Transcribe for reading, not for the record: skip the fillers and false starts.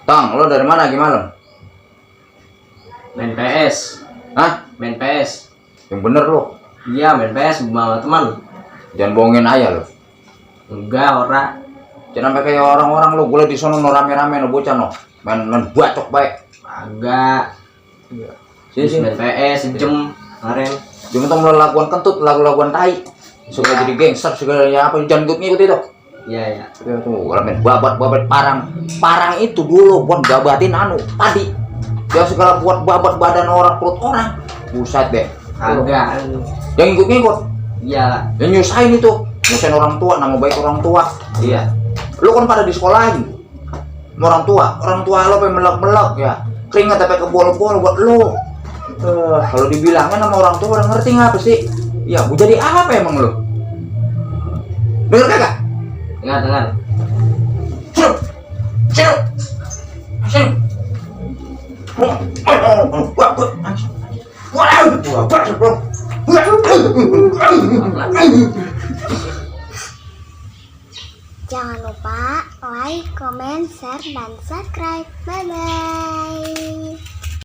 Tang, lo dari mana gimana? Main PS. Hah? Main PS. Yang bener lo. Iya, main PS sama teman. Jangan bohongin ayah lo. Enggak, ora. Jangan sampai kayak orang-orang lo. Gue di sono no rame-rame no bocah no. Main bacok baik. Agak. Sini Main PS sejam kemarin. Cuma tuh melakukan kentut, lagu-laguan tai. Suka jadi gangster, segala ya apa jangan ngikut itu. Iya, ya. Ya tuh, kalau main babat parang itu dulu buat gabatin padi. Dia segala buat babat badan orang, perut orang. Buset deh. Agak. Yang ngikut-ngikut. Iya. Yang nyusahin itu. Nyusahin orang tua, nama baik orang tua. Iya. Lu kan pada di sekolahin. Sama orang tua lo pengen melek-melek ya. Keringat sampai ke bol-bol buat lo. Kalau dibilangin sama orang tua udah ngerti nggak apa sih? Ya, mau jadi apa emang lo? Dengar kagak? Dengar. Sini. Jangan lupa like, comment, share, dan subscribe. Bye-bye.